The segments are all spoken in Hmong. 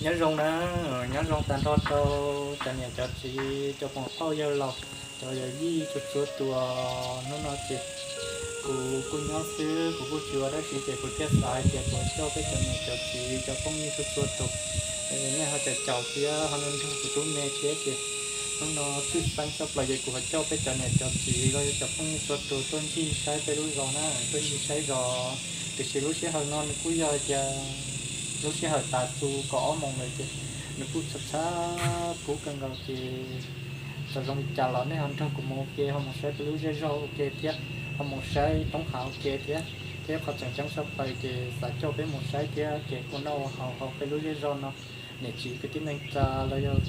Nyob zoo na, nyob zoo tag nrho rau cov niam cov txiv, cov phooj ywg laus, cov yawm yij txhua txhua tus. Hnub no ces kuv kuj nyob xwb, kuv kuj tsis ua dab tsi ces kuv thiaj xav hais tias kuv coj peb cov niam cov txiv, cov phooj ywg txhua txhua tus, nej ho caum caum thiab ho nrog nrog kuv tub me thiab ces hnub no tshwj xeeb tshaj plaws ces kuv ho coj peb cov niam cov txiv los yog cov phooj ywg txhua tus tuaj ncig saib peb lub zos na, tuaj ncig saib zos. Tiam sis lub sij hawm no nws kuj yog tias lub sij hawm tas tu kaum ob moos lawm ces nws kuj txhab txhab kub kawg nkaus ces txawm zoo li cas los nej ho nrog kuv mus ua ke, ho mus saib peb lub zej zog ua ke thiab, ho mus saib roob hav ua ke thiab. Thiab qhov tseem ceeb tshaj plaws ces xav coj peb mus saib thiab kev ua noj ua haus hauv peb lub zej zog no, niam txiv kwv tij neej tsa los yog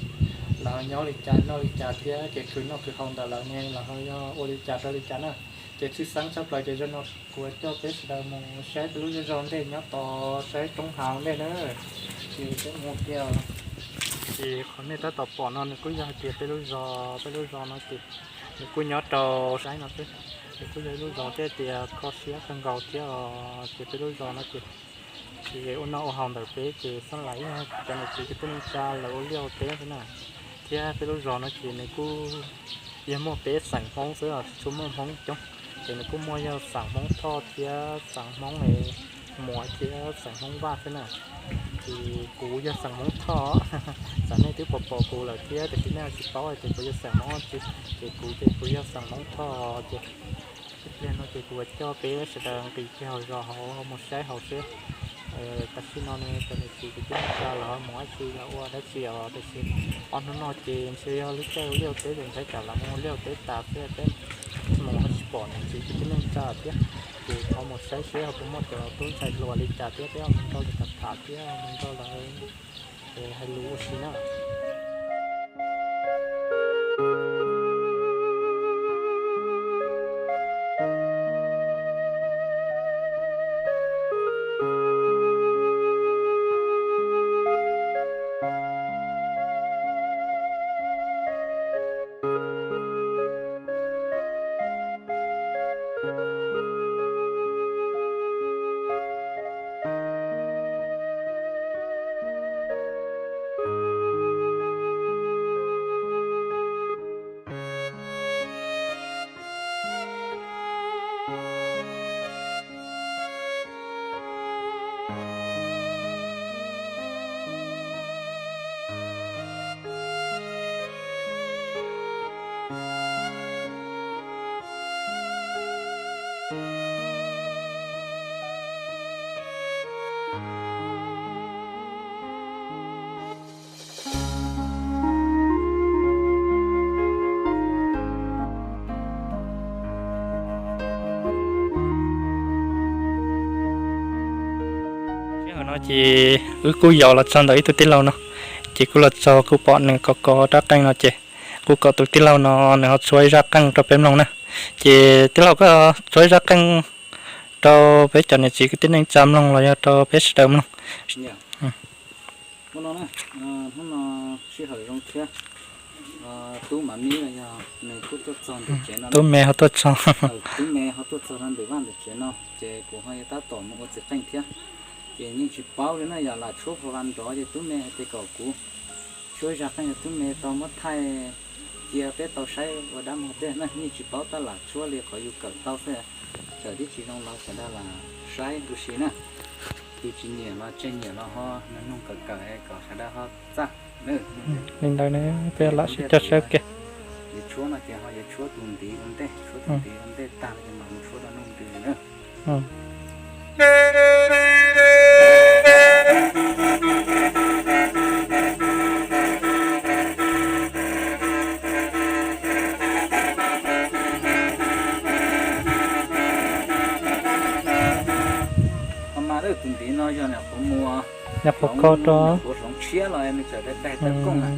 lawv nyob li cas noj li cas thiab kev khwv noj khwv haus ntawm lawv ne los ho yog ua li cas rau li cas na. Ces tshwj xeeb tshaj plaws ces zaum no kuv coj peb sawv daws mus saib peb lub zej zog ntej nyob tod, saib roob hav ntej na. Ces peb mus tiag. Ces qhov nej tab tom pom no nws kuj yog hais tias peb lub zos, peb lub zos no ces nws kuj nyob rau saib no xwb. Nws kuj yog ib lub zos thiab tias kho siab kawg nkaus thiab os. Ces peb lub zos no ces tsis ua noj ua haus ntawm peb ces xob laim ib cov niam txiv kwv tij neej tsa lawv ua liaj ua teb xwb na. Thiab peb lub zos no ces nws kuj yog muaj peb xeem Hmoob xwb os, tsis tshua muaj Hmoob coob. Ces nws kuj muaj yog xeem Hmoob Thoj thiab xeem Hmoob Muas thiab xeem Hmoob Vaj xwb na. Ces kuv yog xeem Hmoob Thoj, xav nej twb pom pom kuv lawm thiab tiam sis nej tsis paub hais tias kuv yog xeem Hmoob dab tsi. Ces kuv ces kuv yog xeem Hmoob Thoj ces ib pliag no ces kuv coj peb sawv daws nqis kiag hauv zos hauv mus saib hauv seb tam sim no ne cov niam txiv kwv tij neej tsa lawv mus dab tsi los ua dab tsi os. Tiam sis ob hnub no ces ntshe yog lub caij ua liaj ua teb ces ntshai tsam lawv mus ua liaj ua teb tas xwb peb mus ho tsis pom niam txiv kwv tij neej tsa thiab. Ces thov mus saib seb ho puas muaj cov tub ntxhais hluas li cas thiab peb ho mus nrog lawv tham tham thiab mus nrog lawv hais lus ua si na. Sij hawm no ces wb kuj yos los txog ntawm ib tug tij laug no, ces kuj los txog kuj pom nws kov kov rab qeej no ces kuj kom tus tij laug no nws ho txhua ib zaj qeej rau peb mloog na. Ces tij laug koj txhua ib zaj qeej rau peb cov niam txiv kwv tij neej tsa mloog los yog rau peb sawv daws mloog. Hnub no, hnub no sij hawm zoo thiab. Tub Mav Mib los yog nws kuj tuaj txog ntawm tsev no, tub me ho tuaj txog, tub me ho tuaj txog rau ntawm vaj ntawm tsev no ces kuv ho yuav tab tom mus ua txiv qeej thiab. Ces yeej tsis paub li na, yog lam tshuab hauv vas nrov ces tub me hais tias kom kuv tshuab zaj qeej, tub me tau muab thaij cia peb tau saib ua dab muag tej na, yeej tsis paub tab lam tshuab li qhov yus kawm tau xwb. Txawm tib tsis zoo los sawv daws lam saib ua si na. Tus tsis nyiam los tsis nyiam los ho nug kawm kawm kom sawv daws ho txaj. Li ntawd ne, peb lam sib cog saib ua ke. Yuav tshuab no ces ho yuav tshuab tus ntiv ua ntej, tshuab tus ntiv ua ntej tag ces mam mus tshuab rau nug ntws na. Ho mas tus ntiv no yog nyuam qhuav muas, nyuam qhuav kho rau, nyuam qhuav hloov tshiab los nws txawm daig daig tawv kooj na.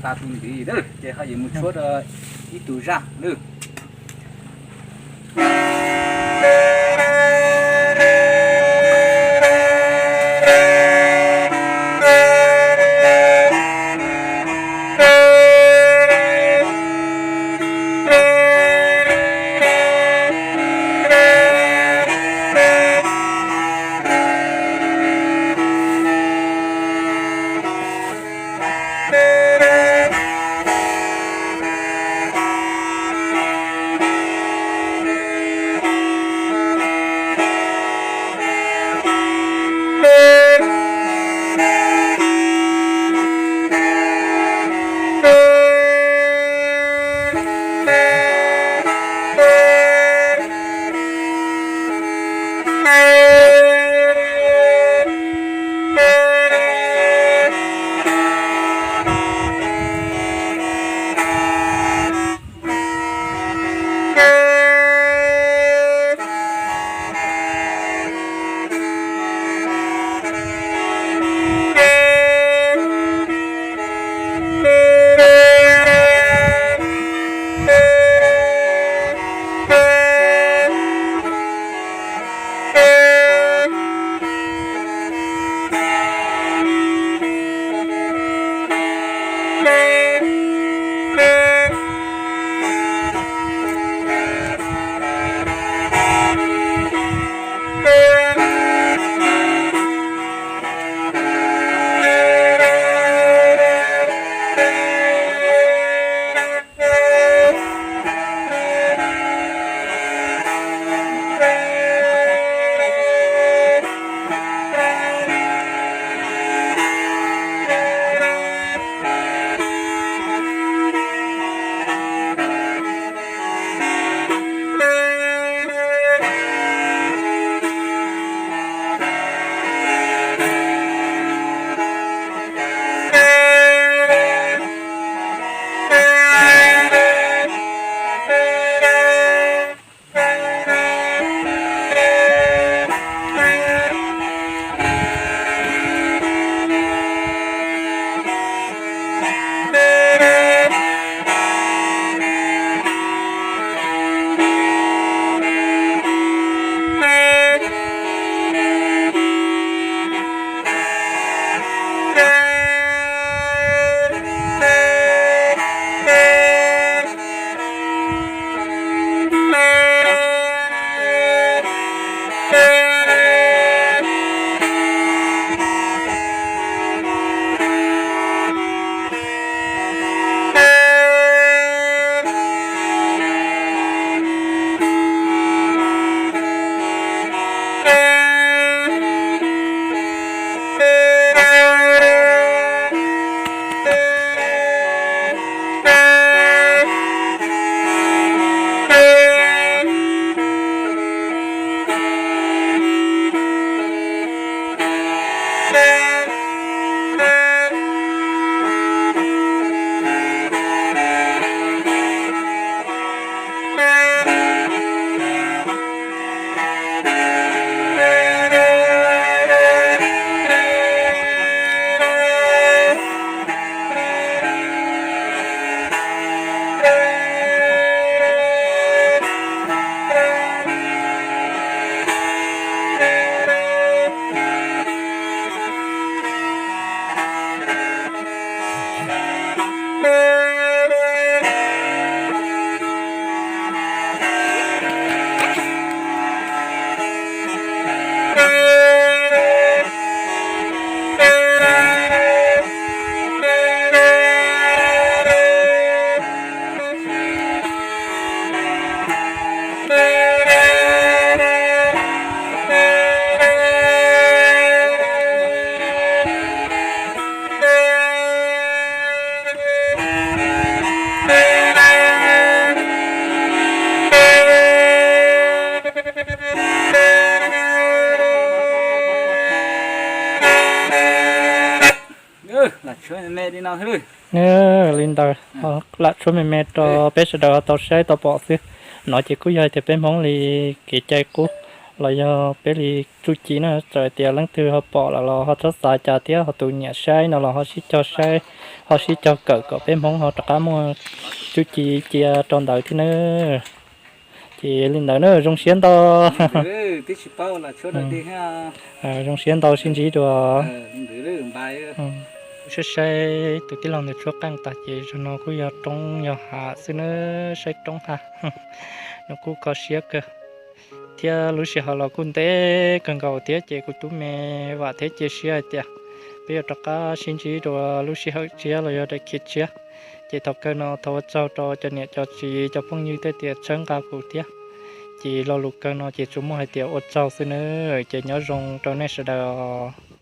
Tas tus ntxiv lawm ces ho yuav mus tshuab rau ib tug zaj lawm. Lam tshuab me me li no xwb. Li ntawd, lam tshuab me me rau peb sawv daws tau saib tau pom xwb. No ces kuj yog hais tias peb Hmoob li kev cai qub, los yog peb li txuj ci na, txawm hais tias leej twg ho pom lawm los ho txhob xav cas thiab, ho tus nyiam saib no los ho sib cog saib, ho sib cog kawm kom peb Hmoob ho rov qab muaj txuj ci cia rau ntawd thiab na. Ces li ntawd na, zoo siab ntau. Zoo siab ntau, sib ntsib dua. Saib saib tus tij laug ntawd tshuab qeej tas ces zaum no kuj yog roob yog hav xwb na, saib roob hav, nws kuj kho siab kawg. Thiab lub sij hawm los kuj ntev kawg nkaus thiab ces kuv tub me vam thiab cia siab hais tias peb yuav rov qab sib ntsib dua lub sij hawm tshiab los yog daim khiv tshiab. Ces thaum kawg no thov ua tsaug rau cov niam cov txiv cov phooj ywg tej tias txhawb nqa kuv thiab. Ces lo lus kawg no ces tsuas muaj hais tias ua tsaug xwb nawb, ces nyob zoo rau nej sawv daws os.